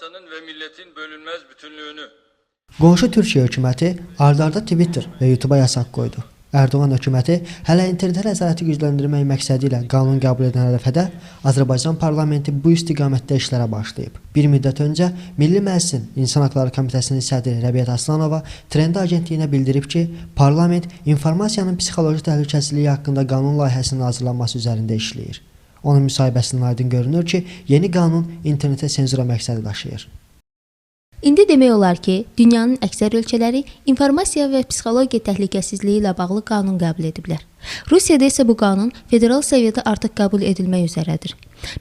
Vatanın ve milletin bölünmez bütünlüğünü Qonşu Türkiyə hökuməti ard-arda Twitter və YouTube-a yasaq qoydu. Ərdoğan hökuməti hələ internetə nəzarəti gücləndirmək məqsədi ilə qanun qəbul edən ərəfədə Azərbaycan parlamenti bu istiqamətdə işlərə başlayıb. Bir müddət öncə Milli Məclisin İnsan Haqları Komitəsinin sədri Rəbiət Aslanova Trend agentliyinə bildirib ki, parlament informasiyanın psixoloji təhlükəsizliyi haqqında qanun layihəsinin hazırlanması üzərində işləyir. Onun müsahibəsindən aydın görünür ki, yeni qanun internetə senzura məqsədi daşıyır. İndi demək olar ki, dünyanın əksər ölkələri informasiya və psixologiya təhlükəsizliyi ilə bağlı qanun qəbul ediblər. Rusiyada isə bu qanun federal səviyyədə artıq qəbul edilmək üzrədir.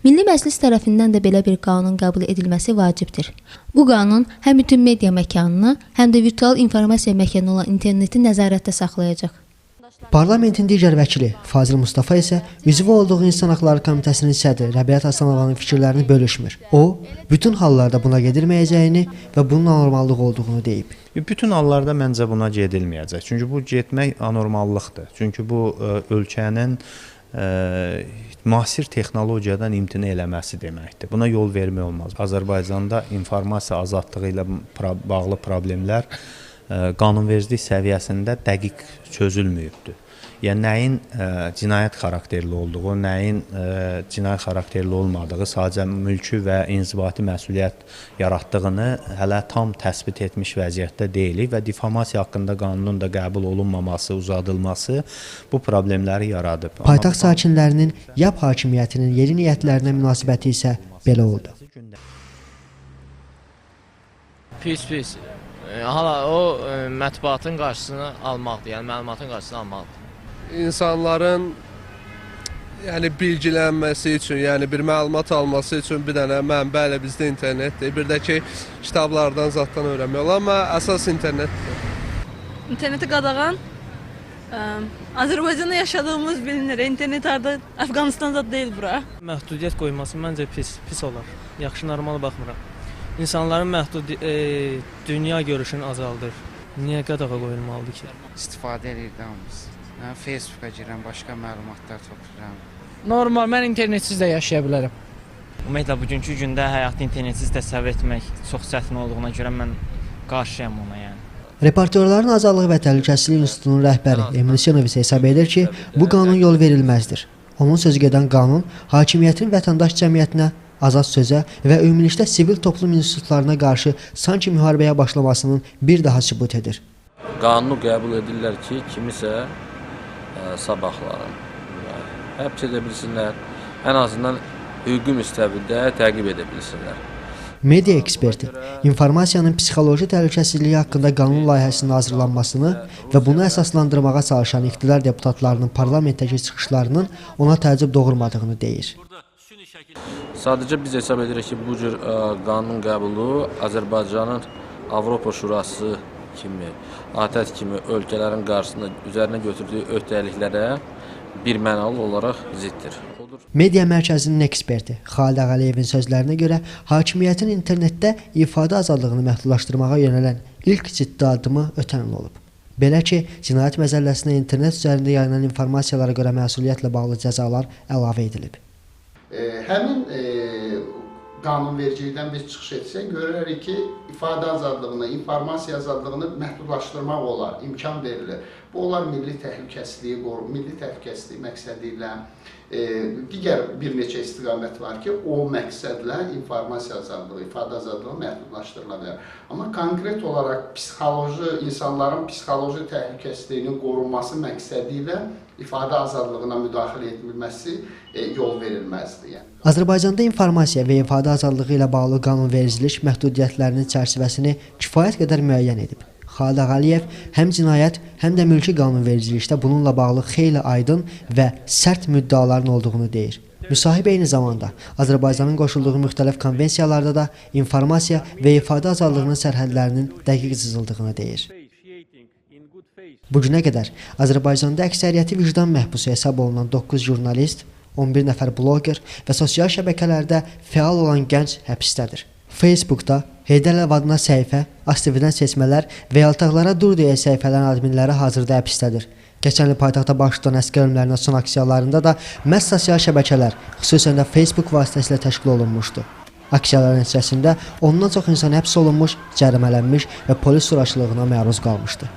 Milli Məclis tərəfindən də belə bir qanun qəbul edilməsi vacibdir. Bu qanun həm bütün media məkanını, həm də virtual informasiya məkanı olan interneti nəzarətdə saxlayacaq. Parlamentin digər vəkili Fazil Mustafa isə üzvü olduğu İnsan Haqları Komitəsinin sədri Rəbiət Aslanovanın fikirlərini bölüşmür. O, bütün hallarda buna gedilməyəcəyini və bunun anormallıq olduğunu deyib. Bütün hallarda məncə buna gedilməyəcək. Çünki bu getmək anormallıqdır. Çünki bu ölkənin müasir texnologiyadan imtina eləməsi deməkdir. Buna yol vermək olmaz. Azərbaycanda informasiya azadlığı ilə bağlı problemlər qanunvericilik səviyyəsində dəqiq çözülməyibdir. Yəni nəyin cinayət xarakterli olduğu, nəyin cinayət xarakterli olmadığı, sadəcə mülki və inzibati məsuliyyət yaratdığını hələ tam təsbit etmiş vəziyyətdə deyilik və difamasiya haqqında qanunun da qəbul olunmaması, uzadılması bu problemləri yaradıb. Paytaxt sakinlərinin YAP hakimiyyətinin yeni niyyətlərinə münasibəti isə belə oldu. Pis. Hala o mətbuatın qarşısını almaqdır, yəni məlumatın qarşısını almaqdır. İnsanların yəni bilgilənməsi üçün, yəni bir məlumat alması üçün bir dənə mənbə elə bizdə internetdir. Bir də ki, kitablardan zaddan öyrənmək olar, amma əsas internetdir. İnterneti qadağan. Azərbaycanda yaşadığımız bilinir. İnternet harda, Əfqanistan zad deyil bura. Məhdudiyyət qoyması məncə pis olar. Yaxşı, normal baxmıram. İnsanların məhdud dünya görüşünü azaldır. Niyə qadağa qoyulmalıdır ki? İstifadə edirdi hamımız. Mən Facebooka girirəm, başqa məlumatlar toplayıram. Normal, mən internetsiz də yaşaya bilərəm. Ümumiyyətlə, bugünkü gündə həyatı internetsiz təsəvvür etmək çox çətin olduğuna görə mən qarşıyam ona yəni. Reportyorların Azadlığı və Təhlükəsizlik İnstitutunun rəhbəri Emin Hüseynov isə hesab edir ki, bu qanun yol verilməzdir. Onun sözü gedən qanun hakimiyyətin vətəndaş cəmiyyətinə, azad sözə və ümumilikdə sivil toplum institutlarına qarşı sanki müharibəyə başlamasının bir daha sübut edir. Qanunu qəbul edirlər ki, kimisə sabahların həbs edə bilsinlər, ən azından hüquqi müstəvidə təqib edə bilsinlər. Media eksperti informasiyanın psixoloji təhlükəsizliyi haqqında qanun layihəsinin hazırlanmasını və bunu əsaslandırmağa çalışan iqtidar deputatlarının parlamentdəki çıxışlarının ona təəccüb doğurmadığını deyir. Sadəcə biz hesab edirik ki, bu cür qanun qəbulu Azərbaycanın Avropa Şurası kimi, ATƏT kimi ölkələrin qarşısında üzərinə götürdüyü öhdəliklərə bir mənalı olaraq ziddir. Media mərkəzinin eksperti Xalid Ağaliyevin sözlərinə görə hakimiyyətin internetdə ifadə azadlığını məhdudlaşdırmağa yönələn ilk ciddi addımı ötən il olub. Belə ki, Cinayət Məcəlləsinə internet üzərində yayılan informasiyalara görə məsuliyyətlə bağlı cəzalar əlavə edilib. Həmin qanunvericilikdən biz çıxış etsək, görərik ki, ifadə azadlığını, informasiya azadlığını məhdudlaşdırmaq olar, imkan verilir. Bu olar milli təhlükəsizliyi, milli təhlükəsizlik məqsədi ilə, digər bir neçə istiqamət var ki, o məqsədlə informasiya azadlığı, ifadə azadlığı məhdudlaşdırıla bilər. Amma konkret olaraq psixoloji, insanların psixoloji təhlükəsizliyinin qorunması məqsədi ilə ifadə azadlığına müdaxilə edilməsi yol verilməzdir. Yəni. Azərbaycanda informasiya və ifadə azadlığı ilə bağlı qanunvericilik məhdudiyyətlərinin çərçivəsini kifayət qədər müəyyən edib. Xalid Ağaliyev həm cinayət, həm də mülki qanunvericilikdə bununla bağlı xeyli aydın və sərt müddəaların olduğunu deyir. Müsahib eyni zamanda Azərbaycanın qoşulduğu müxtəlif konvensiyalarda da informasiya və ifadə azadlığının sərhədlərinin dəqiq cızıldığını deyir. Bugünə qədər Azərbaycanda əksəriyyəti vicdan məhbusu hesab olunan 9 jurnalist, 11 nəfər bloger və sosial şəbəkələrdə fəal olan gənc həbsdədir. Facebookda Heydər Əliyev adına səhifə, ASTV-dən seçmələr və yaltaqlara dur deyə səhifələrin adminləri hazırda həbsdədir. Keçən il paytaxtda baş tutan əsgər ölümlərinə son aksiyalarında da məhz sosial şəbəkələr, xüsusən də Facebook vasitəsilə təşkil olunmuşdu. Aksiyalar nəticəsində ondan çox insan həbs olunmuş, cərimələnmiş və polis zorakılığına məruz qalmışdı.